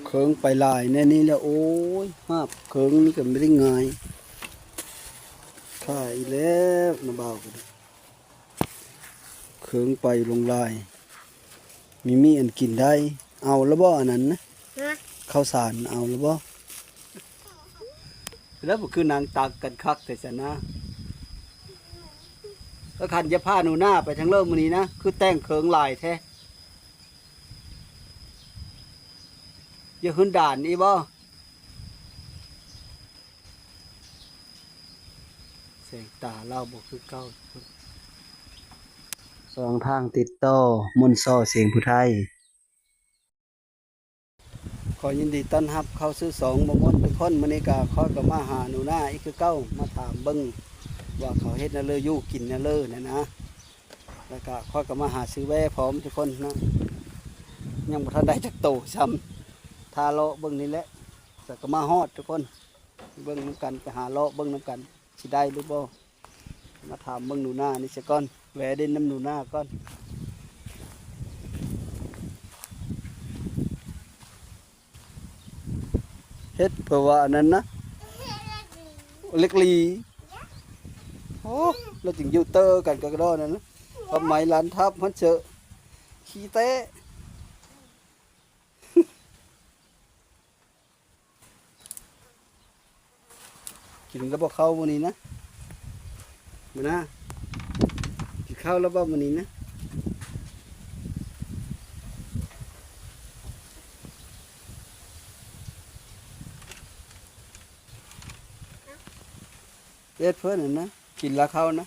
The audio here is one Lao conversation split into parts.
ເຂີງໄປຫຼາຍແນວນີ້ແລ້ວ ໂອ້ຍ ຫາບເຂີງນີ້ກໍບໍ່ໄດ້ງ່າຍ ຂ້າອີກແລ້ວນະບ່າວກໍໄດ້ ເຂີງໄປລົງຫຼາຍ ມີມີອັນກິນໄດ້ ເອົາລະບໍ່ອັນນັ້ນນະ ຮະ? ເຂົ້າສານເອົາລະບໍ່? ແລ້ວບໍ່ຄືນາງຕັກກັນຄັກແທ້ຊັ້ນນະ ແລ້ວຄັນຈະພາໜູນາໄປທາງເລີ້ມື້ນີ້ນະ ຄືແຕ່ງເຂີງຫຼາຍແທ້ ຢາກຂຶ້ນດ່ານອີກບໍ່? ແສງຕາລາວບໍ່ຄືເກົ່າ ສອງທາງຕິດຕໍ່ ມົນຊໍ ສຽງຜູ້ໄທ. ຂໍຍິນດີຕ້ອນຮັບເຂົ້າສູ່ຊ່ອງບໍ່ມົນທຸກຄົນ ມື້ນີ້ກະຂ້ອຍກໍມາຫາໜູນາອີກຄືເກົ່າ ມາຖາມເບິ່ງວ່າເຂົາເຮັດແນວເລີ ຢູ່ກິນແນວເລີນັ້ນນະ ແລ້ວກະຂ້ອຍກໍມາຫາຊື້ແວ່ພ້ອມທຸກຄົນເນາະ ຍັງບໍ່ທັນໄດ້ຈັກໂຕຊ້ຳ ຖ້າເລາະເບິ່ງນີ້ແຫຼະ ແລ້ວກໍມາຮອດທຸກຄົນ ເບິ່ງນຳກັນ ໄປຫາເລາະເບິ່ງນຳກັນ ຊິໄດ້ຫຼືບໍ່ ມາຖາມເບິ່ງໜູນານີ້ຊະກ່ອນ ແວ່ຫຼິ້ນນຳໜູນາກ່ອນ. ເຮັດເພື່ອວ່າອັນນັ້ນນະ ເລັກຫຼີ ໂອ້ ແລ້ວຈຶ່ງຢູ່ເຕີກັນກັບກະດໍນັ້ນນະ ກັບໄມ້ລັນທັບ ມັນເຈາະ ຂີ້ແຕະ ກິນແລ້ວບໍ່ເຂົ້າມື້ນີ້ນະ ມື້ໜ້າ ກິນເຂົ້າແລ້ວບໍ່ມື້ນີ້ນະ? ເຮັດເພິ່ນຫັ້ນນະ ກິນລາເຂົ້ານະ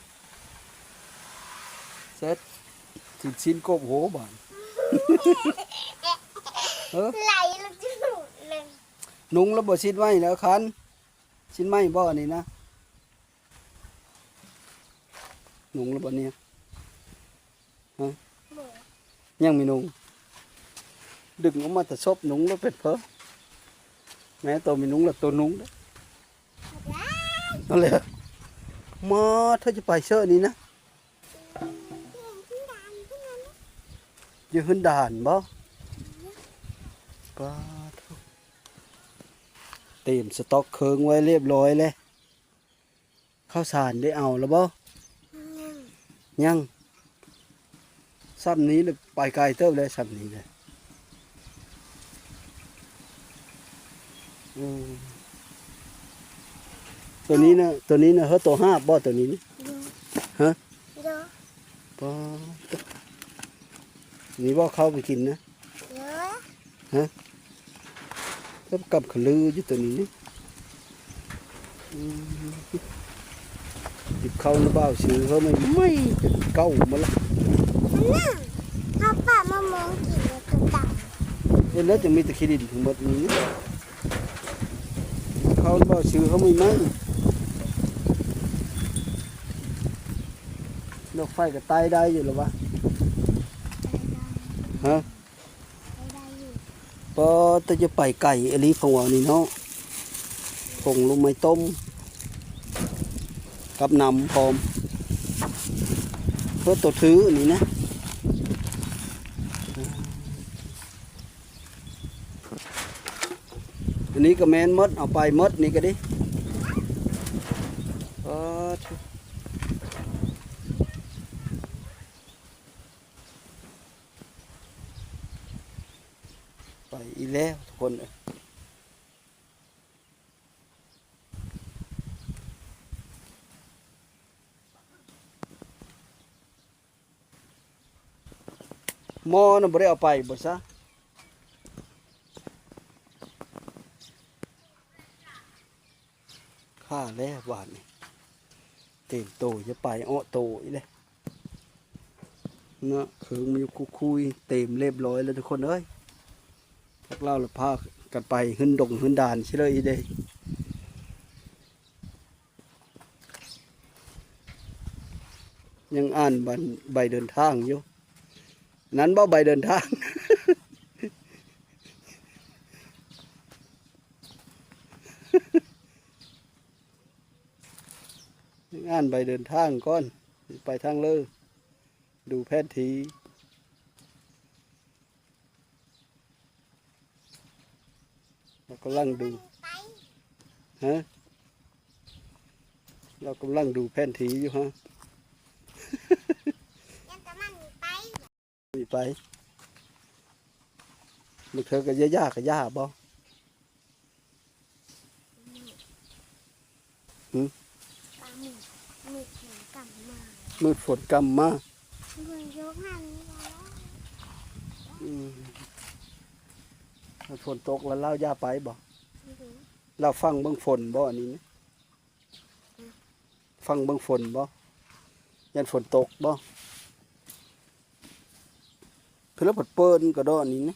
ເສັດ ຊິນ ຊິນກົບໂຫບາດ ເອີ ໄຫຼແລ້ວ ເລີຍ ນຸ່ງແລ້ວບໍ່ ຊິນໄໝ້ແລ້ວຄັນ ຊິນໄໝ້ບໍ່ອັນນີ້ນະ ນຸ່ງແລ້ວບໍ່ນີ້ ຮະ ຍັງມີນຸ່ງ ດຶງອອກມາແຕ່ສົບ ນຸ່ງແລ້ວເປັນເພີ ແມ່ໂຕມີນຸ່ງແລ້ວ ໂຕນຸ່ງເດ້ ນັ້ນແຫຼະ ມາ ເທາະຈະໄປເຊີນີ້ນະ ຢູ່ເຮືອນດ່ານບໍ່? ປາໂທ້ ເຕັມສະຕັອກເຄິ່ງໄວ້ລຽບລ້ອຍແລ້ວ ເຂົ້າສານໄດ້ເອົາແລ້ວບໍ່? ຍັງ ຍັງ ຊ່ຳນີ້ລະໄປໄກເຕີບແລ້ວ ຊ່ຳນີ້ລະ ອືມ ໂຕນີ້ນະ ໂຕນີ້ນະ ເຮີ ໂຕຫາບບໍ່ໂຕນີ້ນະ? ໂດຍ ຮະ? ໂດຍ ປາໂທ້ ນີ້ບໍ່ເຂົ້າໄປກິນນະ? ໂດຍ ຮະ? ກັບຂະລືຢູ່ໂຕນີ້ນີ້ ອືມ ຕິບເຂົ້ານະບ່າວ ຊື້ເຮົາໃໝ່ໆ ຈົນເກົ່າໝົດລະ ອັນນັ້ນ ເຮົາປະມະມ່ວງກິນແລ້ວກໍຕາຍ ເຫັນແລ້ວຈັ່ງມີແຕ່ຂີ້ດິນທັງໝົດນີ້ ຕິບເຂົ້ານະບ່າວ ຊື້ເຮົາໃໝ່ໆ ດອກໄຟກໍໄຕ້ໄດ້ຢູ່ລະວະ ຮະ? ໄປໄດ້ຢູ່ ປາໂທ້ ຈະໄປໄກອີ່ຫຼີ ຜົງເວົ້ານີ້ເນາະ ຜົງລູກໄມ້ຕົ້ມ ກັບນ້ຳພ້ອມ ເພື່ອໂຕຖືນີ້ນະ ອັນນີ້ກໍແມ່ນໝົດ ເອົາໄປໝົດນີ້ກໍດີ ປາໂທ້. ໄປອີກແລ້ວທຸກຄົນເອີຍ ໝໍ້ນະບໍ່ໄດ້ເອົາໄປບໍ່ຊະ? ຂ້າແລ້ວບາດນີ້ ເຕັມໂຕ ຈະໄປເອາະໂຕອີກແລ້ວ ເນາະ ເຄິ່ງມັນຢູ່ຄຸກຄຸຍ ເຕັມລຽບລ້ອຍແລ້ວທຸກຄົນເອີຍ ພວກລາວລະພາກັນໄປເຮືອນດົງເຮືອນດານຊິເລີຍອີກເດ້ ຍັງອ່ານບັນ ໃບເດີນທາງຢູ່ ນັ້ນບໍ່ໃບເດີນທາງ ອ່ານໃບເດີນທາງກ່ອນ ໄປທາງເລີ ດູແຜນທີ່. ລາວກຳລັງດູ ຮະ? ລາວກຳລັງດູແຜນທີ່ຢູ່ຮະ. ມີໄປ ບາງເທື່ອກໍຢ່າໆ ກໍຢ່າບໍ່? ຫື? ມືດ ມືດຝົນກຳມາ ມືດຝົນກຳມາ. ອືມ ມັນຝົນຕົກແລ້ວລາວຢ່າໄປບໍ່? ອືຮຶ ລາວຟັງເບິ່ງຝົນບໍ່ ອັນນີ້ນະ? ອືມ ຟັງເບິ່ງຝົນບໍ່? ຢ້ານຝົນຕົກບໍ່? ຄືລະເປີດໆ ກະດອກນີ້ນະ.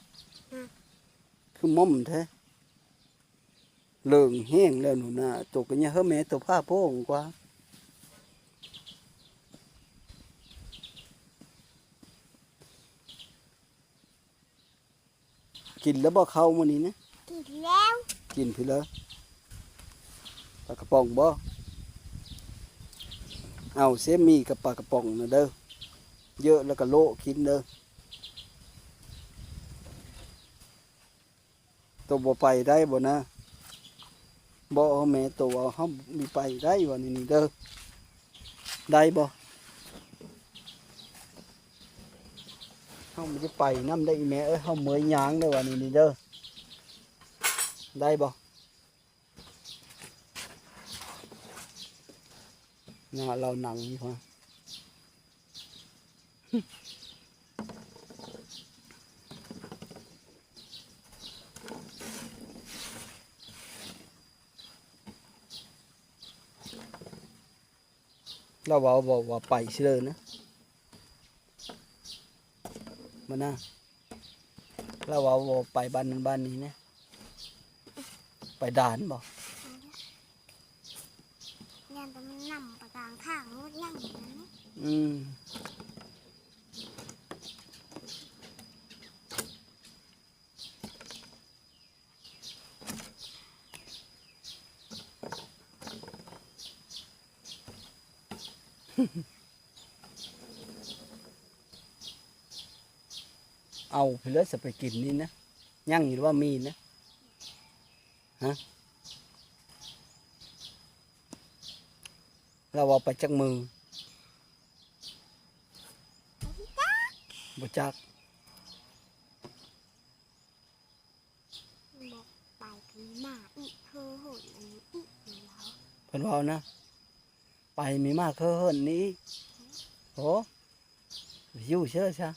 ອືມ ຄືໝ້ອມແທ້. ເລີງແຮງແລ້ວໜູນາ ໂຕກະຍາເຮີແມ່ ໂຕຜ້າໂພງກວ່າ. ກິນແລ້ວບໍ່ເຂົ້າມື້ນີ້ນະ? ກິນແລ້ວ. ກິນພີ້ເລີ ປາກະປ໋ອງບໍ່? ເອົາເຊມີກັບປາກະປ໋ອງນະເດີ ເຢີະແລ້ວກະໂລະກິນເດີ. ໂຕບໍ່ໄປໄດ້ບໍ່ນະ? ບໍ່ ເຮົາແມ່ໂຕເຮົາມີໄປໄດ້ວ່ານີ້ນີ້ເດີ ໄດ້ບໍ່? ເຮົາບໍ່ໄດ້ໄປນຳໄດ້ອີແມ່ເອີຍ ເຮົາເມື່ອຍຍ່າງໄດ້ວ່ານີ້ນີ້ເດີ ໄດ້ບໍ່? ນະ ລາວນັ່ງຢູ່ຫັ້ນ ລາວເວົ້າ ເວົ້າວ່າໄປຊິເລີນະ ມານະ. ລາວເວົ້າບໍ່ໄປບ້ານນັ້ນບ້ານນີ້ນະ ໄປດ່ານບໍ່? ຢ້ານແຕ່ມັນນຳໄປກາງທາງ ລົດຍັງຢູ່ນັ້ນ. ອືມ ເອົາພີ້ເລີ ສະໄປກິນນີ້ນະ ຍັງຢູ່ວ່າມີນະ ຮະ? ລາວເວົ້າໄປຈັກມື້? ບໍ່ຈັກ. ບອກໄປມີມາອີກ ເຮີໂຫດອັນນີ້ອີກ ເພິ່ນເວົ້ານະ ໄປມີມາເຄີເຮີນນີ້ອີກ. ໂອ້ ຢູ່ເຊີຊະ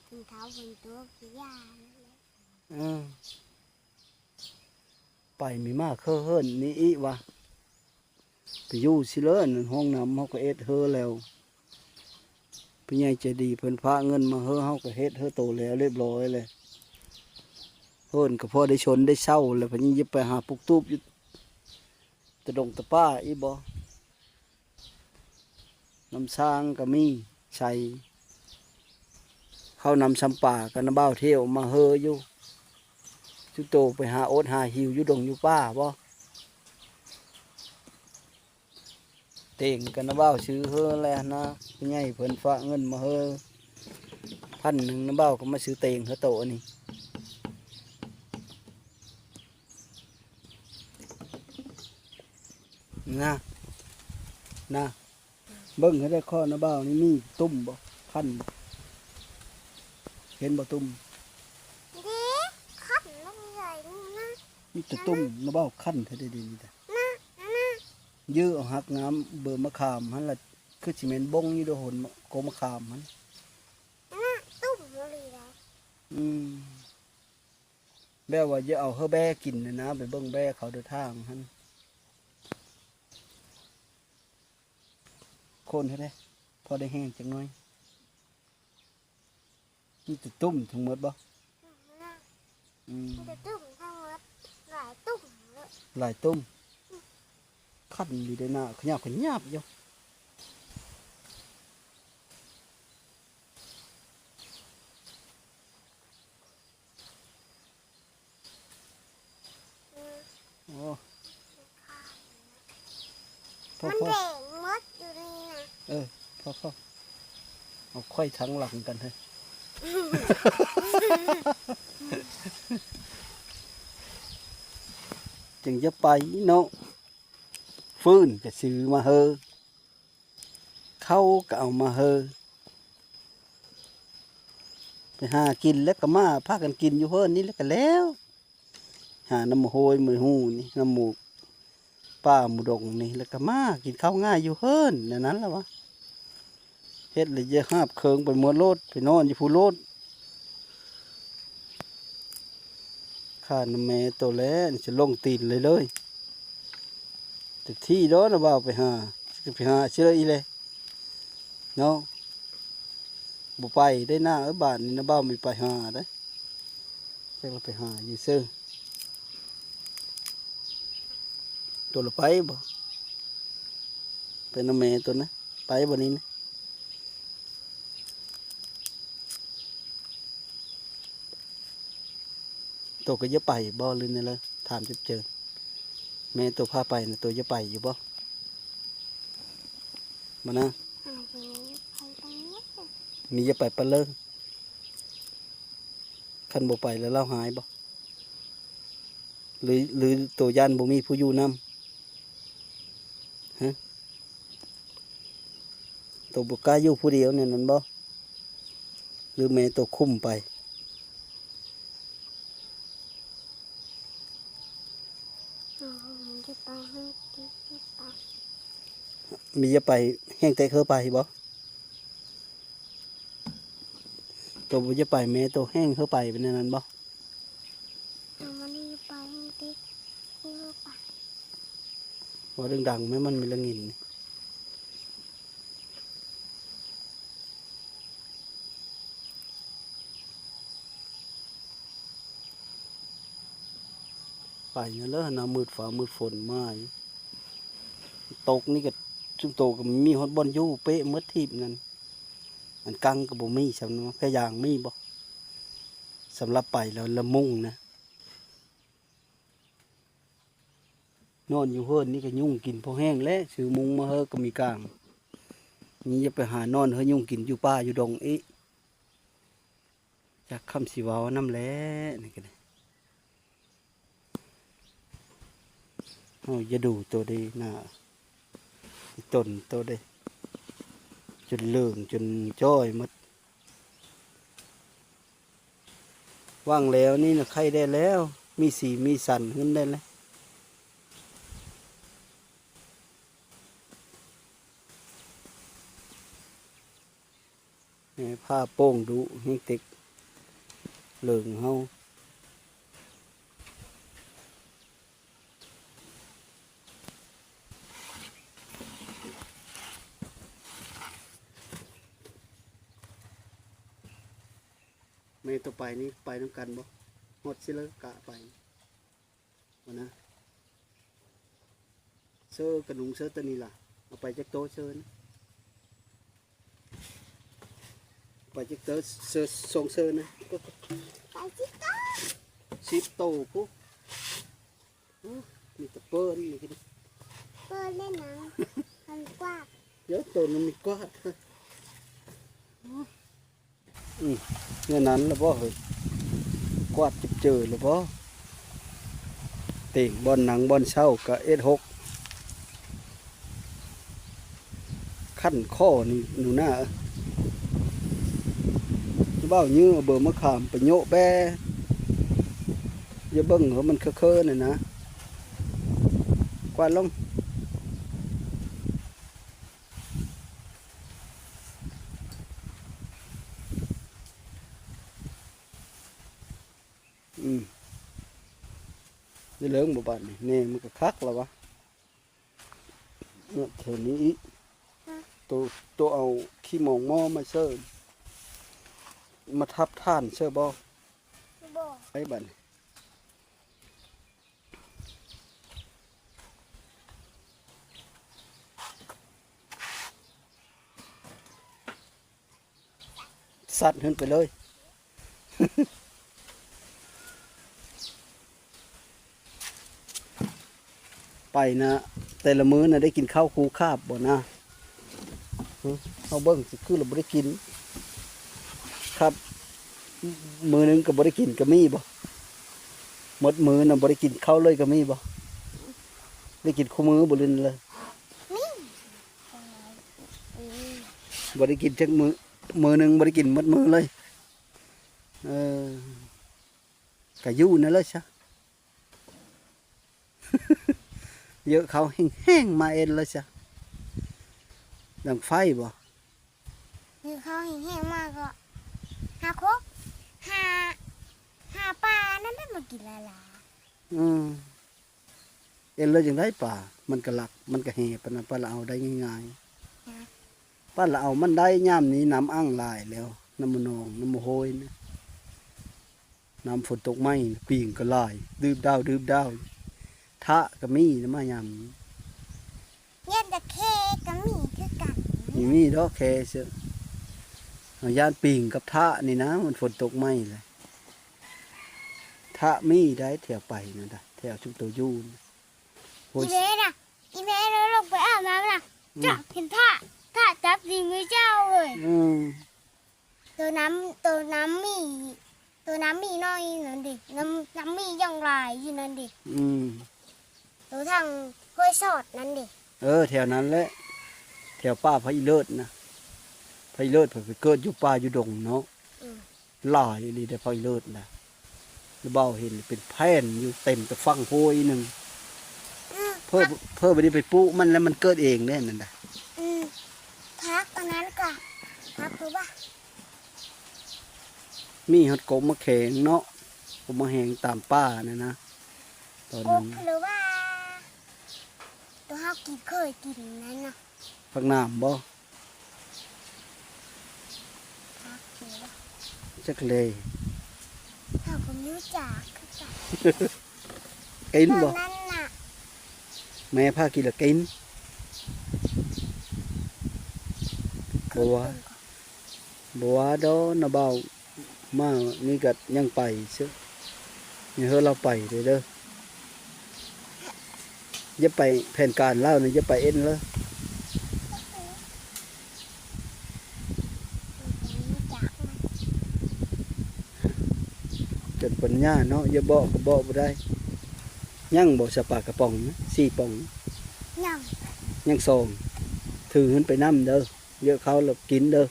ເພິ່ນເຖົ້າເພິ່ນໂຕ ຄືຢ່ານັ້ນແຫຼະ. ເອີ ໄປມີມາເຄີເຮີນນີ້ອີກວ່າ ໄປຢູ່ຊິເລີ ອັນນັ້ນຫ້ອງນ້ຳເຮົາກໍເຮັດເຮີແລ້ວ ຜູ້ໃຫຍ່ໃຈດີເພິ່ນຝາກເງິນມາເຮີ ເຮົາກໍເຮັດເຮີໂຕແລ້ວລຽບລ້ອຍແລ້ວ ເຮີນກໍພໍໄດ້ຊົນໄດ້ເຊົ່າແລ້ວ ບັດນີ້ຢ່າໄປຫາປຸກຕູບຢູ່ຕະດົງຕະປ່າອີກບໍ? ນ້ຳສ້າງກໍມີໃສ່ ເຂົ້ານ້ຳຊຳປາກັນນະ ບ່າວທ່ຽວມາເຮີຢູ່ ຈຸໂຕໄປຫາອົດຫາຫິວຢູ່ດົງຢູ່ປ່າບໍ? ເຕງກັນນະ ບ່າວຊື້ເຮີແຫຼະນະ ຜູ້ໃຫຍ່ເພິ່ນຝາກເງິນມາເຮີພັນໜຶ່ງນະ ບ່າວກໍມາຊື້ເຕງເຮີໂຕອັນນີ້. ນະ ນະ ເບິ່ງໃຫ້ໄດ້ ຂໍນະບ່າວນີ້ມີຕຸ່ມບໍ່? ຄັນ ເຫັນບໍ່ຕຸ່ມ? ເດ້ ຄັນລົງໃຫຍ່ນີ້ນະ ມີແຕ່ຕຸ່ມນະບ່າວ ຄັນແທ້ເດນີ້ນະ ນະ ນະ ຢື້ອອກ ຫັກງາມເບີມະຂາມຫັ້ນລະ ຄືຊິແມ່ນບົ້ງຢູ່ດອກ ໂຮນ ໂກມະຂາມຫັ້ນ ນະ ຕຸ່ມອີ່ຫຼີໃດ. ອືມ. ແບບວ່າຢ່າເອົາເຮີແບ້ກິນນະນາ ໄປເບິ່ງແບ້ເຂົາເດີທາງຫັ້ນ ໂຄ່ນໃຫ້ແດ່ ພໍໄດ້ແຫ້ງຈັກໜ້ອຍ. ມີແຕ່ຕຸ່ມທັງໝົດບໍ? ອືມ ມີແຕ່ຕຸ່ມທັງໝົດ ຫຼາຍຕຸ່ມເລີຍ ຫຼາຍຕຸ່ມ ອືມ ຄັນຢູ່ເດນະ ຂະຫຍາບຂະຫຍາບຢູ່. ໂອ້ ພໍ ພໍ ມັນແດງໝົດຢູ່ນີ້ນະ ເອີ ພໍ ພໍ ເອົາໄຂວ້ທາງຫຼັງກັນເຮີ້ຍ. ຈຶ່ງຢ່າໄປເນາະ. ຟືນກໍຊື້ມາເຮີ ເຂົ້າກໍເອົາມາເຮີ ໄປຫາກິນແລ້ວກໍມາພາກັນກິນຢູ່ເຮືອນນີ້ແລ້ວກໍແລ້ວ. ຫານຳໝູໂຮຍໝູຮູນີ້ ນຳໝູປ່າໝູດົງນີ້ ແລ້ວກໍມາກິນເຂົ້າງ່າຍຢູ່ເຮືອນ ແນວນັ້ນລະວະ. ເຮັດແລ້ວຢ່າຫາບເຄີງໄປໝົດໂລດ ໄປນອນຢູ່ພຸ້ນໂລດ. ຂ້ານຳແມ່ໂຕແລ້ວ ຊິລົງຕີນເລີຍເລີຍ. ຈັກທີ່ດອກນະບ່າວໄປຫາ ຊິໄປຫາຊິເລີຍອີແລະເນາະ. ບໍ່ໄປໄດ້ນາເອີຍ ບາດນີ້ນະບ່າວມີໄປຫາໄດ໋. ຈັກລະໄປຫາຢູ່ເຊີ. ໂຕລະໄປບໍ່? ໄປນຳແມ່ໂຕນະ ໄປບໍ່ນີ້ນະ? ໂຕກໍຢ່າໄປບໍ່ ຫຼືແນວໃດ? ຖາມຈັບເຈີ ແມ່ໂຕພາໄປນະ ໂຕຢ່າໄປຢູ່ບໍ່? ບໍ່ນາ ຫາຢູ່ ໄປຕາງນີ້ ມີຢ່າໄປປະເລີ. ຄັນບໍ່ໄປແລ້ວລາວຮ້າຍບໍ່? ຫຼື ຫຼືໂຕຢ້ານບໍ່ມີຜູ້ຢູ່ນຳ? ຮະ ໂຕບໍ່ກ້າຢູ່ຜູ້ດຽວແນວນັ້ນບໍ່? ຫຼືແມ່ໂຕຄຸມໄປ? ມີຢ່າໄປແຮງແຕກເຮີໄປບໍ່? ໂຕບໍ່ຢາກໄປ ແມ່ໂຕແຮງເຮີໄປ ເປັນແນວນັ້ນບໍ່? ເຮົາບໍ່ໄດ້ໄປເດ້ ເຮີໄປ ເວົ້າດັງໆ ແມ່ມັນມີລະງິນ. ໄປນັ້ນແຫຼະ ໜ້າມືດຟ້າມືດຝົນມາ ຕົກນີ້ກໍ ຊຸມໂຕກໍມີຮອດບ່ອນຢູ່ເປະໝົດທີບນັ້ນ. ອັນກັງກໍບໍ່ມີ ສຳ ພະຍາງມີບໍ່? ສຳລັບໄປແລ້ວລະມຸງນະ ນອນຢູ່ເຮືອນນີ້ກໍຍຸງກິນພໍແຮງແຫຼະ ຊື້ມຸງມາເຮີກໍມີກາງ. ນີ້ຢ່າໄປຫານອນເຮີຍຸງກິນຢູ່ປ່າຢູ່ດົງອີກ. ຈັກຄຳຊິເວົ້ານຳແຫຼະ ນີ້ກໍໄດ້. ເຮົາຢ່າດູໂຕເດ ໜ້າອີຕົນໂຕເດ ຈົນເຫຼືອງຈົນຈ້ອຍໝົດ. ຫວ່າງແລ້ວນີ້ນະ ໄຄແດ່ແລ້ວ ມີສີມີສັນຂຶ້ນໄດ້ແລ້ວ. ແມ່ຜ້າໂປ່ງດຸແຮງເຕັກເຫຼີງເຮົາ. ແມ່ໂຕໄປນີ້ໄປນຳກັນບໍ່? ຮອດຊິເລີກະໄປ. ບໍ່ນະ ເສື້ອກະນຸງເສື້ອໂຕນີ້ລະ ເອົາໄປຈັກໂຕເສື້ອນະ? ໄປຈັກໂຕເສື້ອ ສອງເສື້ອນະ? ໄປສິບໂຕ ສິບໂຕພຸ້ນ. ໂອ້ ມີແຕ່ເປີ້ນນີ້ ເປີ້ນແລ້ວນະ ມັນກວາດ ດຽວໂຕນັ້ນມີກວາດ. ອືມ ແນວນັ້ນລະບໍ່ເຮີ້ຍ ກວາດຈິບເຈີລະບໍ່? ເຕີງບ່ອນນັ່ງບ່ອນເຊົາກະເອັດຫົກ ຄັນຄໍນີ້ໜູນາເອີຍ. ບ່າວຢື້ອເບີມະຂາມໄປໂຍະແບ້ ຢ່າເບິ່ງເອີ ມັນເຄີໆ ນັ້ນນະ ກວາດລົງ. ອືມ ໄດ້ເລີງບໍ່ບາດນີ້ ແນ່ ມັນກໍຄັກລະວະ. ເນາະ ແຖວນີ້ອີກ ໂຕ ໂຕເອົາຂີ້ໝອງໝໍມາເສີມ ມາທັບຖານເສີບໍ່? ບໍ່ ໄປບາດນີ້. ສັດເຮືອນໄປເລີຍ. ໄປນະ ແຕ່ລະມື້ນະ ໄດ້ກິນເຂົ້າຄູຄາບບໍ່ນະ? ເຮົາເບິ່ງຄືລະບໍ່ໄດ້ກິນ ຄາບ ມື້ໜຶ່ງກໍບໍ່ໄດ້ກິນກໍມີບໍ່? ໝົດມື້ນະບໍ່ໄດ້ກິນເຂົ້າເລີຍກໍມີບໍ່? ໄດ້ກິນຄູ່ມື້ບໍ່ ຫຼື ແນວໃດ? ມີ ບໍ່ໄດ້ກິນຈັກມື້ ມື້ໜຶ່ງບໍ່ໄດ້ກິນໝົດມື້ເລີຍ. ເອີ ກະຢູ່ນັ້ນແຫຼະຊະ ເຢີເຂົ້າແຫ້ງໆມາເອັນແລ້ວຊະ. ດັງໄຟບໍ່? ເຢີເຂົ້າແຫ້ງໆມາກໍຫາຄົກ ຫາ ຫາປານັ້ນແຫຼະມາກິນຫຼາຍໆ. ອືມ ເອັນແລ້ວຈັ່ງໃດປາ? ມັນກະລັກ ມັນກະແຫ່ປານນັ້ນ ປາລະເອົາໄດ້ງ່າຍໆ. ປາລະເອົາມັນໄດ້ຍາມນີ້ ນ້ຳອັ່ງຫຼາຍແລ້ວ ນ້ຳໝອງ ນ້ຳຫ້ວຍນະ ນ້ຳຝົນຕົກໃໝ່ ປີງກໍຫຼາຍ ດື່ບດາວ ດື່ບດາວ ທະກໍມີນະ ມາຍາມນີ້. ຢ້ານແຕ່ແຄກໍມີຄືກັນ. ມີ ມີດອກແຄເຊ ເຮົາຢ້ານປີງກັບທະນີ້ນະ ມັນຝົນຕົກໃໝ່ແຫຼະ. ທະມີໄດ໋ ແຖວໄປນັ້ນດະ ແຖວຊຸມໂຕຢູ່ນະ. ໂອ້ຍ ອີເມນະ ອີເມນລົງໄປອາບນ້ຳນະ ອືມ ຈະເຫັນທະ ທະຈັບຕີນມືເຈົ້າເອີຍ. ອືມ ໂຕນ້ຳ ໂຕນ້ຳມີ ໂຕນ້ຳມີນ້ອຍນັ້ນເດ ນ້ຳ ນ້ຳມີຢ່າງຫຼາຍຢູ່ນັ້ນເດ. ອືມ ໂຕທາງຫ້ວຍສອດນັ້ນເດ. ເອີ ແຖວນັ້ນແຫຼະ ແຖວປ່າພະອີເລີດນະ ພະອີເລີດເພິ່ນໄປເກີດຢູ່ປ່າຢູ່ດົງເນາະ. ອືມ ຫຼາຍອີ່ຫຼີເດ້ພະອີເລີດນະ ລະບ່າວເຫັນເປັນແຜ່ນຢູ່ເຕັມແຕ່ຝັ່ງຫ້ວຍໜຶ່ງ. ອືມ ເພີ້ ເພີ້ບໍ່ໄດ້ໄປປູກມັນແລ້ວ ມັນເກີດເອງເດ້ນັ້ນນະ. ອືມ ຜັກອັນນັ້ນກະ ຜັກຄືວ່າ ມີຮອດກົກໝາກແຂງເນາະ ກົກໝາກແຂງຕາມປ່ານັ້ນນະ ຕອນນັ້ນ ກົກຫຼືວ່າ ໂຕເຮົາກິນ ເຄີຍກິນນັ້ນນະ. ຜັກໜາມບໍ່? ຈັກແລ ເຮົາກໍບໍ່ຮູ້ຈັກຄືກັນ. ກິນບໍ່? ແມ່ພາກິນລະກິນ. ບໍ່ວ່າ ບໍ່ວ່າດອກ ນ້າບ່າວ ມານີ້ກໍຍັງໄປເຊ ຍັງເຮີລາວໄປເດີ ເດີ ຢ່າໄປແຜນການລາວນະ ຢ່າໄປເອັນເລີຍ ຈົນປັນຍາເນາະ ຢ່າເບາະກໍເບາະບໍ່ໄດ້. ຍັງບໍ່ຊະ ປາກະປ໋ອງນະ ສີ່ປ໋ອງ? ຍັງ ຍັງສອງ ຖືຂຶ້ນໄປນຳເດີ ເຢີເຂົ້າແລ້ວກິນເດີ.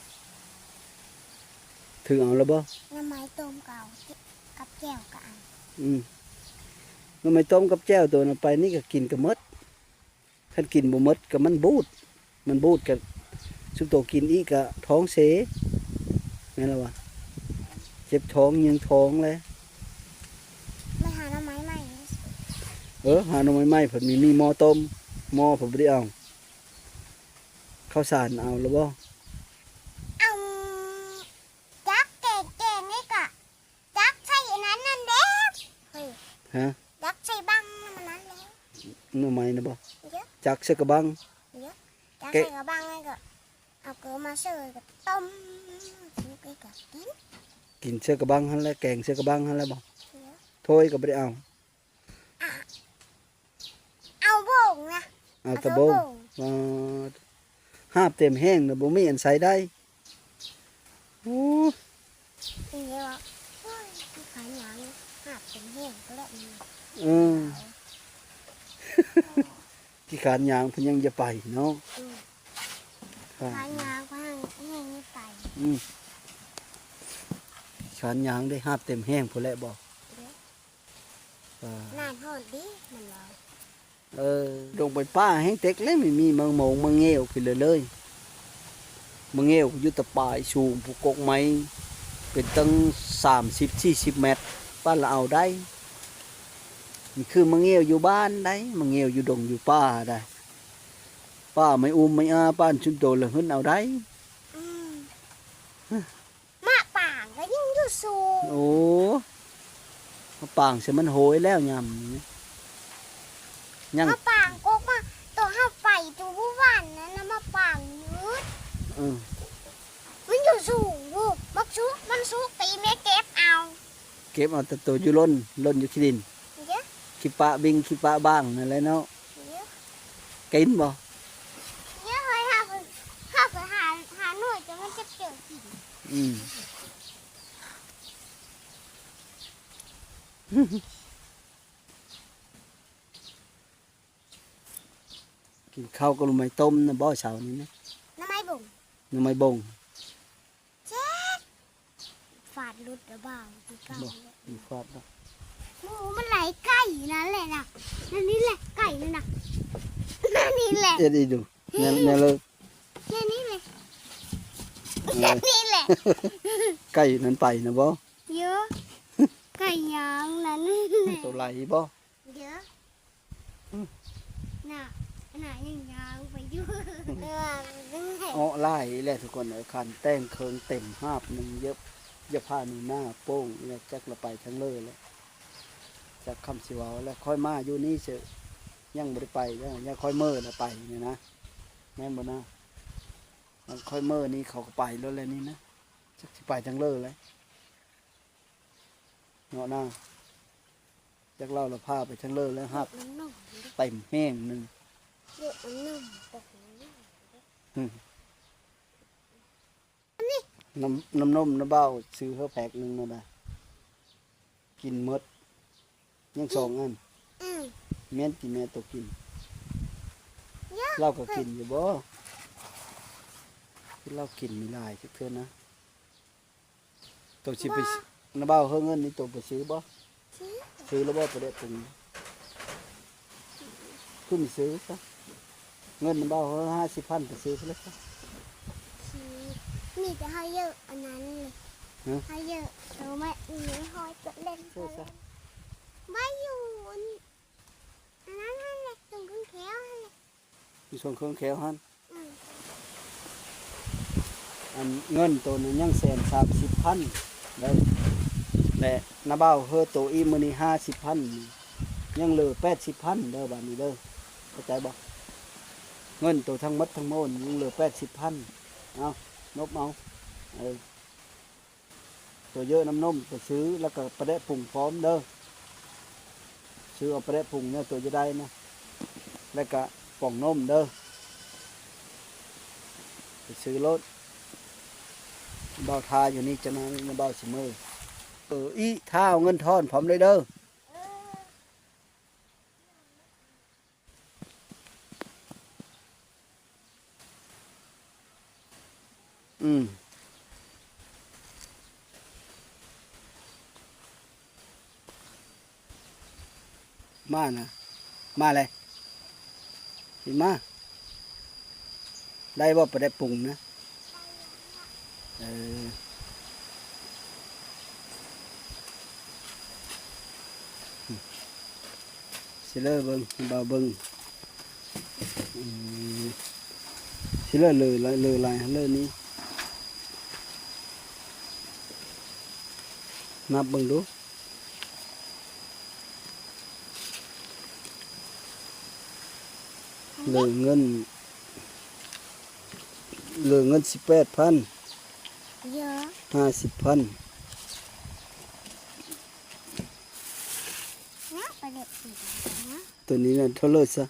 ຖືເອົາແລ້ວບໍ່? ໜໍ່ໄມ້ຕົ້ມກໍເອົາ ກັບແຈ່ວກໍເອົາ. ອືມ ໜໍ່ໄມ້ຕົ້ມກັບແຈ່ວໂຕນັ້ນໄປນີ້ກໍກິນກໍໝົດ ຄັນກິນບໍ່ໝົດກໍມັນບູດ ມັນບູດກໍຊຸມໂຕກິນອີກກໍທ້ອງເສ ແມ່ນລະວະ ເຈັບທ້ອງ ຍິງທ້ອງແຫຼະ. ໄປຫາໜໍ່ໄມ້ໃໝ່. ເອີ ຫາໜໍ່ໄມ້ໃໝ່ ເພິ່ນມີ ມີໝໍ້ຕົ້ມ ໝໍ້ເພິ່ນບໍ່ໄດ້ເອົາ. ເຂົ້າສານເອົາແລ້ວບໍ່? ເອົາ ຈັກແກງ ແກງນີ້ກະຈັກໃສ່ອັນນັ້ນນັ້ນເດ້. ຮະ? ຈັກໃສ່ບັງນັ້ນນັ້ນແລ້ວ. ໜໍ່ໄມ້ນະບໍ່? ເອີ ຈັກໃສ່ກະບັງ. ເອີ ຈັກໃສ່ກະບັງແລ້ວກະເອົາເກືອມາເຊີກະຕົ້ມ ສຸກແລ້ວກະກິນ. ກິນໃສ່ກະບັງຫັ້ນແຫຼະ ແກງໃສ່ກະບັງຫັ້ນແຫຼະບໍ່? ເອີ ຖ້ວຍກະບໍ່ໄດ້ເອົາ. ອາ ເອົາໂບງນະ ເອົາແຕ່ໂບງ. ເອົາແຕ່ໂບງ. ປາດ ຫາບເຕັມແຫ້ງນະ ບໍ່ມີອັນໃສ່ໄດ້. ໂອ້ ນີ້ວ່າ ໂອ້ຍ ຂີ້ຄ້ານຍ່າງ ຫາບເຕັມແຫ້ງພຸ້ນແຫຼະນີ້. ເອີ ຂີ້ຄ້ານຍ່າງເພິ່ນຍັງຢ່າໄປເນາະ. ອືມ ຂ້ານຍ່າງເພິ່ນແຮ່ງໄປ. ອືມ ຂີ້ຄ້ານຍ່າງເດ້ ຫາບເຕັມແຫ້ງພຸ້ນແຫຼະບໍ່? ເດ້ ເອີ ນານຮອດເດ້ ມັນເວົ້າ. ເອີ ລົງໄປປ່າແຮ່ງເຕັກແລ້ວ ມີ ມີມະໂມງມະເຫງ່ວຂຶ້ນເລື້ອຍໆ. ມະເຫງ່ວຢູ່ແຕ່ປາຍສູງ ພູກົກໄມ້ເປັນຕັ້ງສາມສິບສີ່ສິບແມັດ ປານລະເອົາໄດ້. ມັນຄືມະເຫງ່ວຢູ່ບ້ານໄດ໋ ມະເຫງ່ວຢູ່ດົງຢູ່ປ່າໄດ໋. ປ່າໄມ້ອູ້ມໄມ້ອາ ປານຊຸມໂຕລະຫຶ້ນເອົາໄດ້. ອືມ ໝາກປາງກໍຍັງຢູ່ສູງ. ໂອ້ ໝາກປາງຊິມັນໂຫຍແລ້ວຍາມນີ້ ຍັງ ໝາກປາງກົກມາ ໂຕເຮົາໄປໂຕຜູ້ຫວານນັ້ນນະ ໝາກປາງຍືດ. ເອີ ມັນຢູ່ສູງພຸ້ນ ມັນສຸກ ມັນສຸກ ຕີແມ່ເກັບເອົາ. ເກັບເອົາແຕ່ໂຕຢູ່ຫຼົ່ນ ຫຼົ່ນຢູ່ຂີ້ດິນ. ເອີ ຂີ້ປະບິງຂີ້ປະບ້າງນັ້ນແຫຼະເນາະ. ເອີ ກິນບໍ່? ເອີ ເຮົາໄປ ເຮົາໄປຫາ ຫາໜ່ວຍ ແຕ່ມັນຈະເຈີກິນ. ອືມ ກິນເຂົ້າກັບໜໍ່ໄມ້ຕົ້ມນະບໍ່ເຊົ້ານີ້ນະ? ໜໍ່ໄມ້ບົງ ໜໍ່ໄມ້ບົງ. ແຊບ ຟາດຫຼຸດລະບ່າວຄືເກົ່າ ບໍ່ ແຫຼະ ມັນຟາດເນາະ. ໂອ້ ມັນໄຫຼໄກ່ນັ້ນແຫຼະນະ ນັ້ນນີ້ແຫຼະ ໄກ່ນັ້ນນະ ນັ້ນນີ້ແຫຼະ ເຮັດອີ່ດູ ແນວ ແນວເລີຍ ແນວນີ້ແຫຼະ ເອີ ແນວນີ້ແຫຼະ ໄກ່ນັ້ນໄປນະບໍ່? ເຍາະ ໄກ່ຍາງນັ້ນແຫຼະ ໂຕໄຫຼບໍ່? ເດີ ອືມ ໜ້າ ໜ້າຍັງຍ່າງໄປຢູ່ ເອາະຫຼາຍແຫຼະທຸກຄົນເອີຍ ຄັນແຕ່ງເຄິ່ງເຕັມຫາບໜຶ່ງ ເຢັບ ເຢັບຜ້າໜູນາໂປ່ງແລ້ວ ຈັກລະໄປທາງເລີແຫຼະ ຈັກຄຳຊິເວົ້າແລ້ວ. ຂ້ອຍມາຢູ່ນີ້ເສີ ຍັງບໍ່ໄດ້ໄປ ຍັງ ຍັງຂ້ອຍເມີແລ້ວໄປນີ້ນະ ແມ່ນບໍ່ນາ? ຂ້ອຍເມີນີ້ເຂົາກໍໄປແລ້ວແຫຼະນີ້ນະ ຈັກຊິໄປທາງເລີແຫຼະ. ເນາະນາ ຈັກລາວລະພາໄປທາງເລີແລ້ວ ຮັບເຕັມແຮງໜຶ່ງ ເຍາະນຳນົມ ອືມ ນ້ຳ ນ້ຳນົມນ້າບ່າວຊື້ເຮີແພັກໜຶ່ງນັ້ນນະ ກິນໝົດ ຍັງສອງອັນ ອືມ ແມ່ນຕິແມ່ໂຕກິນ ລາວກໍກິນຢູ່ບໍ່? ຄືລາວກິນມີຫຼາຍຈັກເທື່ອນະ. ໂຕຊິໄປ ບໍ່ ນ້າບ່າວເຮີເງິນນີ້ໂຕໄປຊື້ບໍ່? ຊື້ ຊື້ແລ້ວບໍ່ປາແດກປຸງ? ຄືມີຊື້ຊະ ເງິນນ້າບ່າວເຮີຫ້າສິບພັນໄປຊື້ພຸ້ນລະຊະ ມີແຕ່ເຮົາເຢີອັນນັ້ນເລີຍ ຮະ ເຮົາເຢີໂຕໄມ້ ມີຫ້ອຍກົດເຫຼັ້ນ ຊື້ຊະ ໄວ້ຢູ່ອັນ ອັນນັ້ນຫັ້ນແຫຼະ ຕົງເຄິ່ງແຄວຫັ້ນແຫຼະ ຢູ່ຊ່ວງເຄິ່ງແຄວຫັ້ນ ອືມ ອັນເງິນໂຕນັ້ນຍັງແສນສາມສິບພັນເດີ ແລະ ນ້າບ່າວເຮີໂຕອີກມື້ນີ້ຫ້າສິບພັນ ຍັງເຫຼືອແປດສິບພັນເດີ ບາດນີ້ເດີ ເຂົ້າໃຈບໍ່? ເງິນໂຕທັງໝົດທັງມວນຍັງເຫຼືອແປດສິບພັນ ເອົາ ນົບເອົາ ເອີ. ໂຕເຢີນ້ຳນົມໄປຊື້ ແລ້ວກໍປາແດກປຸງພ້ອມເດີ ຊື້ເອົາປາແດກປຸງເດີ ໂຕຈະໄດ້ນະ ແລ້ວກໍປ່ອງນົມເດີ ໄປຊື້ໂລດ ບ່າວຖ້າຢູ່ນີ້ຈັກໜ້ອຍ ບ່າວຊິເມືອ ເອີ ອີ ຖ້າເອົາເງິນທອນພ້ອມເລີຍເດີ. ອືມ ມານະ ມາແລ້ວ ຊິມາ ໄດ້ບໍ່ປາແດກປຸງນະ? ເອີ ຊິເລີເບິ່ງ ບ່າວເບິ່ງ ອືມ ຊິເລີເລີຫຼາຍ ເລີຫຼາຍ ເລີນີ້ ນັບເບິ່ງດູ. ເຫຼືອເງິນ ເຫຼືອເງິນສິບແປດພັນ ເຍອະ ຫ້າສິບພັນ ນະ ປະເດັດ ໂຕນີ້ນະ ເທົ່າເລີຊະ.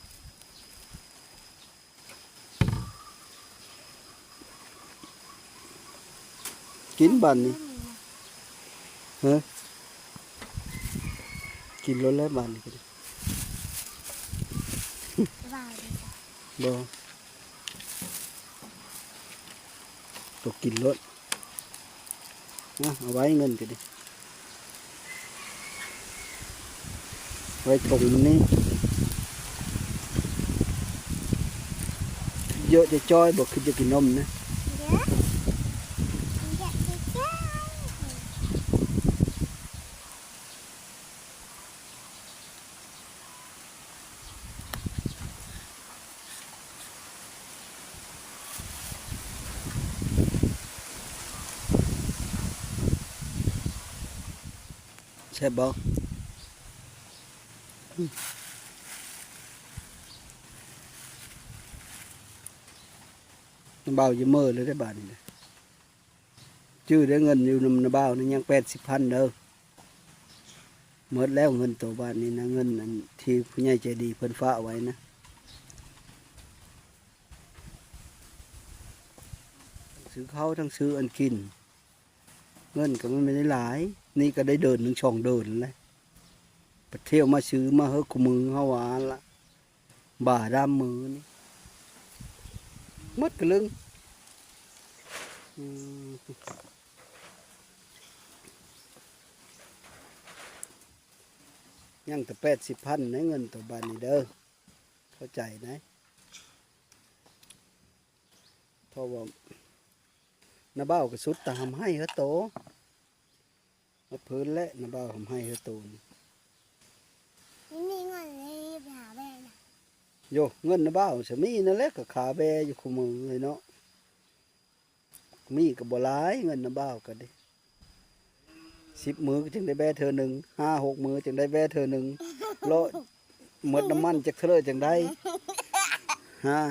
ກິນບາດນີ້ ຮະ ກິນໂລດແລ້ວບາດນີ້ກໍໄດ້ ບໍ່ ໂຕກິນໂລດ. ນະ ເອົາໄວ້ເງິນກໍດີ ໄວ້ຖົງນີ້ ເຍອະຈະຈ້ອຍ ບໍ່ຄິດຈະກິນນົມນະ ເຍອະ ເຍອະຈະຈ້ອຍ. ແຊບບໍ່? ອືມ ນ້າບ່າວຢ່າເມີເລີຍເດີບາດນີ້ນະ. ຈື່ເດີ ເງິນຢູ່ນຳນ້າບ່າວນັ້ນຍັງແປດສິບພັນເດີ ໝົດແລ້ວເງິນໂຕບາດນີ້ນະ ເງິນອັນທີ່ຜູ້ໃຫຍ່ໃຈດີເພິ່ນຝາກໄວ້ນະ ຊື້ເຂົ້າທັງຊື້ອັນກິນ ເງິນກໍມັນບໍ່ໄດ້ຫຼາຍ ນີ້ກໍໄດ້ເດືອນໜຶ່ງສອງເດືອນແລ້ວ. ໄປທ່ຽວມາຊື້ມາເຮີຄູ່ມື້ເຮົາວ່າລະ ບາດາມມື້ນີ້ໝົດກະລຶງ. ອືມ ຍັງແຕ່ແປດສິບພັນໃນເງິນໂຕບາດນີ້ເດີ ເຂົ້າໃຈໄດ໋. ເພາະວ່ານ້າບ່າວກະສຸດຕາຫຳໄຮ່ເຮີໂຕ ໝົດພື້ນແຫຼະ ນ້າບ່າວຫຳໄຮ່ເຮີໂຕນີ້. ມີເງິນເລີຍໄປຫາແບນະ. ໂຢ ເງິນນ້າບ່າວຊະມີນັ້ນແຫຼະ ກະຄາແບຢູ່ຄູ່ມື້ເລີຍເນາະ. ມີກະບໍ່ຫຼາຍ ເງິນນ້າບ່າວກະເດ ສິບມື້ກະຈຶ່ງໄດ້ແບເທື່ອໜຶ່ງ ຫ້າຫົກມື້ຈຶ່ງໄດ້ແບເທື່ອໜຶ່ງ ເລາະໝົດນ້ຳມັນຈັກເທື່ອຈັ່ງໄດ້ ຮະ.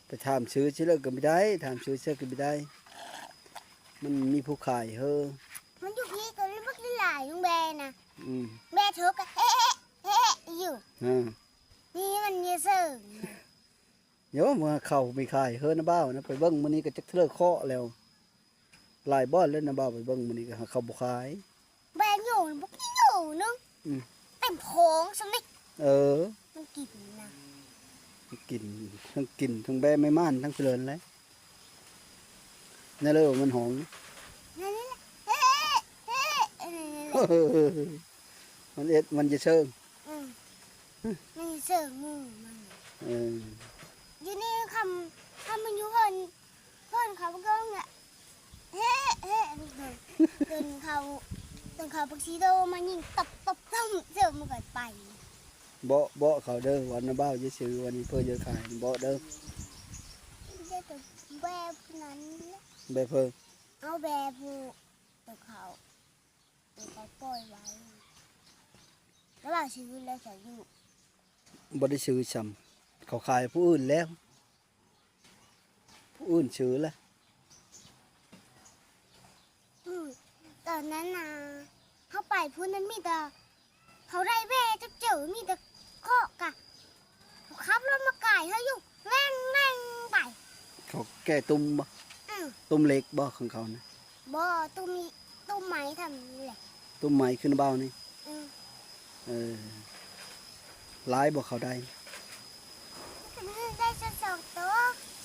ໄປຖາມຊື້ຊິເລີກະບໍ່ໄດ້ ຖາມຊື້ຊິເລີກະບໍ່ໄດ້ ມັນມີຜູ້ຂາຍເຮີ. ມັນຢູ່ພີ້ກະມີບັກຫຼາຍໆ ນ້ອງແບນະ. ອືມ ແບເທີກະເອະເອະເອະຢູ່. ອືມ ນີ້ມັນມີເສີງ ໂຍມ ເຂົາມີຂາຍເຮີນ້າບ່າວນະ ໄປເບິ່ງມື້ນີ້ກະຈັກເທື່ອເຄາະແລ້ວ ຫຼາຍບ່ອນແລ້ວ ນ້າບ່າວໄປເບິ່ງມື້ນີ້ກະເຂົາບໍ່ຂາຍ. ແບໂຍນບໍ່ກິນໂຍໜຶ່ງ ອືມ ເຕັມທ້ອງຊຳນີ້. ເອີ ມັນກິນນະ ກິນ ທັງກິນທັງແບໄມ້ມ່ານທັງເລີນແຫຼະ. ນັ້ນເລີມັນຫ້ອງ ນັ້ນແຫຼະ ເອະເອະເອະ ມັນເອັດ ມັນຈະເຊີງ. ອືມ ມັນເຊີງມືມັນ. ເອີ ຢູ່ນີ້ຄຳ ຄຳມັນຢູ່ເພິ່ນ ເພິ່ນເຂົາເບິ່ງແຫຼະ ເຮະເຮະ ເພິ່ນເຂົາ ເພິ່ນເຂົາບັກຊີໂດມາຍິງຕັບຕັບຕັບ ເຊີງມັນກະໄປ. ເບາະ ເບາະເຂົາເດີ ວ່ານ້າບ່າວຈະຊື້ ວ່ານີ້ເພິ່ນຈະຂາຍ ເບາະເດີ. ແບບນັ້ນແຫຼະ ແບບເພິ່ນ ເອົາແບບຜູ້ໂຕເຂົາ ໂຕເຂົາປ່ອຍໄວ້ ແລ້ວວ່າຊື້ແລ້ວໃສຢູ່ ບໍ່ໄດ້ຊື້ຊ້ຳ ເຂົາຂາຍຜູ້ອື່ນແລ້ວ ຜູ້ອື່ນຊື້ລະ. ອືມ ຕອນນັ້ນນະ ເຮົາໄປພຸ້ນນັ້ນມີແຕ່ ເຂົາໄດ້ແວ່ຈັກເຈີ ມີແຕ່ເຄາະກະ ເຂົາຂັບລົດມາກາຍເຮົາຢູ່ ແວ່ງໆ ໄປ. ເຂົາແກ່ຕຸ້ມບໍ່? ອືມ ຕຸ້ມເຫຼັກບໍ່ຂອງເຂົານະ? ບໍ່ ຕຸ້ມ ຕຸ້ມໄມ້ທຳນີ້ແຫຼະ. ຕຸ້ມໄມ້ຂຶ້ນເບົານີ້? ອືມ ເອີ ຫຼາຍບໍ່ເຂົາໄດ້? ໄດ້ສອງໂຕ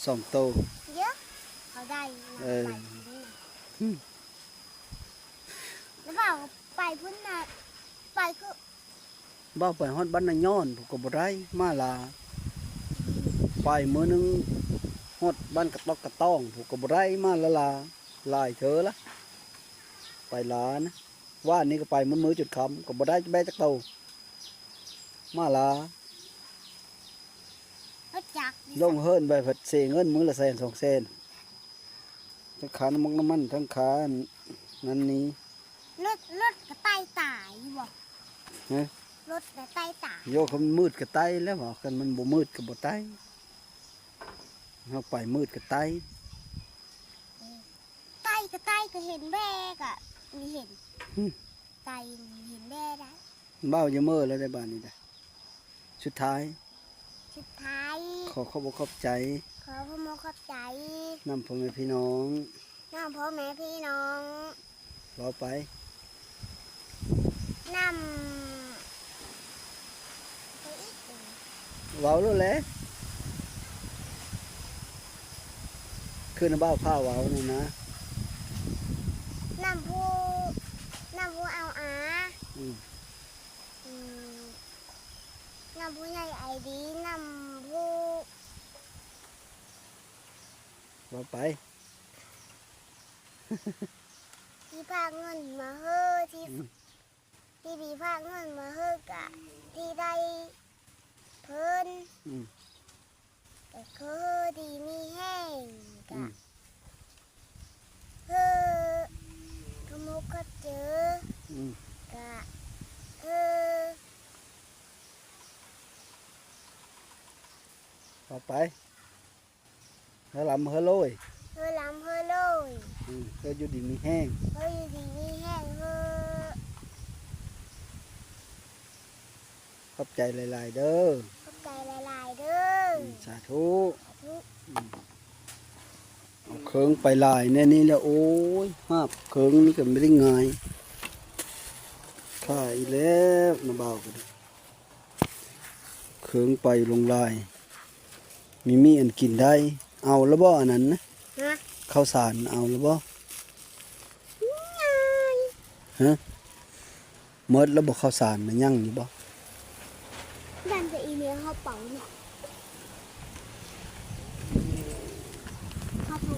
ສອງໂຕ. ເອີ ເຂົາໄດ້ ເອີ ອືມ ແລ້ວເຮົາໄປພຸ້ນນະ ໄປຄື ບ່າວໄປຮອດບ້ານນາຍ້ອນພຸ້ນກະບໍ່ໄດ້ ມາລາ ໄປມື້ໜຶ່ງຮອດບ້ານກະຕອກກະຕ້ອງພຸ້ນກະບໍ່ໄດ້ ມາລາ ຫຼາຍເທື່ອລະ ໄປລານະ. ວານນີ້ກະໄປໝົດມື້ຈົນຄ່ຳ ກະບໍ່ໄດ້ແບຈັກໂຕ ມາລາ ລົງເຮີນໄປພັດເສຍເງິນມື້ລະແສນສອງແສນ ຈັກຄ່ານ້ຳມັກນ້ຳມັນ ທັງຄ່ານັ້ນນີ້. ລົດ ລົດກະໄຕ່ຕາຍຢູ່ບໍ່? ຮະ? ລົດກະໄຕ່ຕາຍ. ໂຍ ຄັນມັນມືດກະໄຕ່ແລ້ວ ຄັນມັນບໍ່ມືດກະບໍ່ໄຕ່ ເຮົາໄປມືດກະໄຕ່. ເອີ ໄຕ່ກະໄຕ່ ກະເຫັນແບກະມີເຫັນ ຫຶ ໄຕ່ມີເຫັນແບໄດ້. ເວົ້າຢ່າເມີ້ແລ້ວໄດ໋ບາດນີ້ໄດ໋. ສຸດທ້າຍ ສຸດທ້າຍ ຂໍຂອບອົກຂອບໃຈ ຂໍຂອບອົກຂອບໃຈ ນຳພໍ່ແມ່ພີ່ນ້ອງ ນຳພໍ່ແມ່ພີ່ນ້ອງ. ເວົ້າໄປ ນຳ ເວົ້າໂລດແຫຼະ ຄືນ້າບ່າວພາເວົ້ານັ້ນນະ ນຳຜູ້ ນຳຜູ້ເອົາອາ ອືມ ອືມ ນຳຜູ້ໃຫຍ່ໃຈດີ ນຳຜູ້ ເວົ້າໄປ ທີ່ຝາກເງິນມາເຮີ ທີ່ ອືມ ທີ່ ທີ່ຝາກເງິນມາເຮີກະ ທີ່ໄດ້ເພິ່ນ ອືມ ກະຄືເຮີດີມີແຮງ ກະ ອືມ ເຮີ ຂອບອົກຂອບໃຈ ອືມ ກະ ເຮີ ເວົ້າໄປ ເຮີລຳເຮີໂລຍ ເຮີລຳເຮີໂລຍ ອືມ ເຮີຢູ່ດີມີແຮງ ເຮີຢູ່ດີມີແຮງ ເຮີ ຂອບໃຈຫຼາຍໆເດີ ຂອບໃຈຫຼາຍໆເດີ ອືມ ສາທຸ ສາທຸ ອືມ ເອົາເຄິ່ງໄປຫຼາຍແນວນີ້ແຫຼະ ໂອ້ຍ ຫາບເຄິ່ງນີ້ກະບໍ່ໄດ້ງ່າຍ ເ ຖ້າອີກແລ້ວນະບ່າວກໍດີ ເຂີງໄປລົງລາຍ ມີມີອັນກິນໄດ້. ເອົາລະບໍ່ອັນນັ້ນນະ? ຮະ? ເຂົ້າສານເອົາລະບໍ່? ຍັງ. ຮະ? ໝົດລະບໍ່ເຂົ້າສານນະ? ຍັງຢູ່ບໍ່? ຢ້ານແຕ່ອີເມເຮົາເປົ່າເນາະ. ເຮົາຖື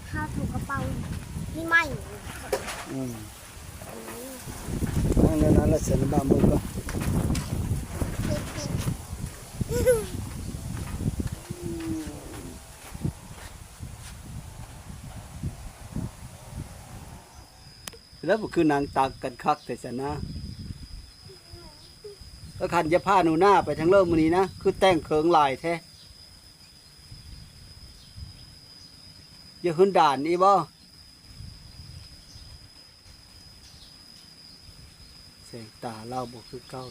ເຮົາຖືກະເປົາ ມີໄມ້. ອືມ ເອົາແນວນັ້ນລະ ໃສ່ໃນບາມືກ່ອນ. ແລ້ວບໍ່ຄືນັ່ງຕັກກັນຄັກແທ້ຊັ້ນນະ. ເອີ ຄັນຈະພາໜູນາໄປທາງເລີ້ມື້ນີ້ນະ ຄືແຕ່ງເຂີງຫຼາຍແທ້. ຢ່າຫືນດ່ານອີ່ບໍ່? ແສງຕາລາວບໍ່ຄືເກົ່າ.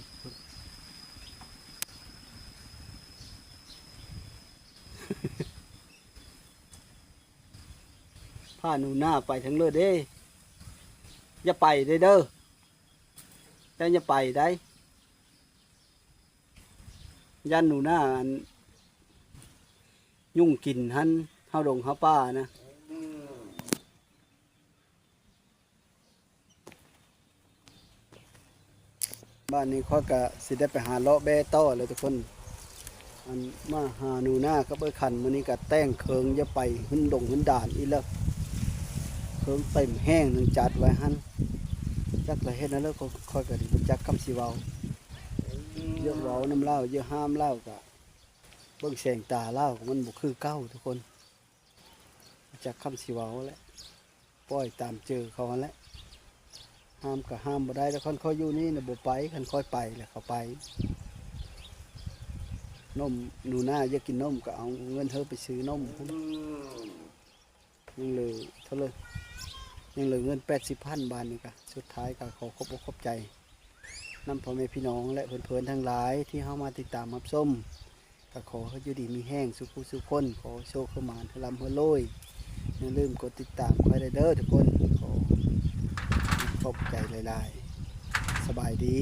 ພາໜູນາໄປທາງເລີ້ເດ້. ຢ່າໄປເດີ້ ເຈົ້າຢ່າໄປໄດ໋. ຢ້ານໜູນາອັນ ຍຸງກິນຫັ້ນ ເຮົາດົງເຮົາປ່ານະ. ບາດນີ້ຂ້ອຍກະຊິໄດ້ໄປຫາເລາະແບ້ຕໍ່ແລ້ວທຸກຄົນ. ອັນມາຫາໜູນາກັບເອື້ອຍຄັນ ມື້ນີ້ກະແຕ່ງເຂີງ ຢ່າໄປຫືນດົງຫືນດ່ານອີກແລ້ວ. ເຂີງເຕັມແຮ້ງໜຶ່ງຈັດໄວ້ຫັ້ນ. ຈັກລະເຮັດແນວໃດ ຂ້ອຍກະບໍ່ຈັກຄຳຊິເວົ້າ. ເຍາະເວົ້ານຳລາວ ເຍາະຫ້າມລາວກະ ເບິ່ງແສງຕາລາວມັນບໍ່ຄືເກົ່າທຸກຄົນ. ຈັກຄຳຊິເວົ້າແຫຼະ ປ່ອຍຕາມເຈີເຂົາຫັ້ນແຫຼະ. ຫ້າມກະຫ້າມບໍ່ໄດ້ແລ້ວ. ຄັນຂ້ອຍຢູ່ນີ້ນະບໍ່ໄປ ຄັນຂ້ອຍໄປແລ້ວເຂົາໄປ. ນົມ ໜູນາຢາກກິນນົມກະເອົາເງິນເຮີໄປຊື້ນົມພຸ້ນ. ຍັງເຫຼືອເທົ່າໃດ? ຍັງເຫຼືອເງິນແປດສິບພັນ. ບາດນີ້ກະສຸດທ້າຍກະຂໍຂອບອົກຂອບໃຈນຳພໍ່ແມ່ພີ່ນ້ອງ ແລະ ເພື່ອນໆທັງຫຼາຍທີ່ເຂົ້າມາຕິດຕາມຮັບຊົມ. ກະຂໍໃຫ້ຢູ່ດີມີແຮງສູ່ຜູ້ສູ່ຄົນ ຂໍໂຊກໃຫ້ໝານ ໃຫ້ລ່ຳໃຫ້ລວຍ. ຢ່າລືມກົດຕິດຕາມຂ້ອຍໄດ້ເດີ້ທຸກຄົນ. ຂໍຂອບໃຈຫຼາຍໆ. ສະບາຍດີ.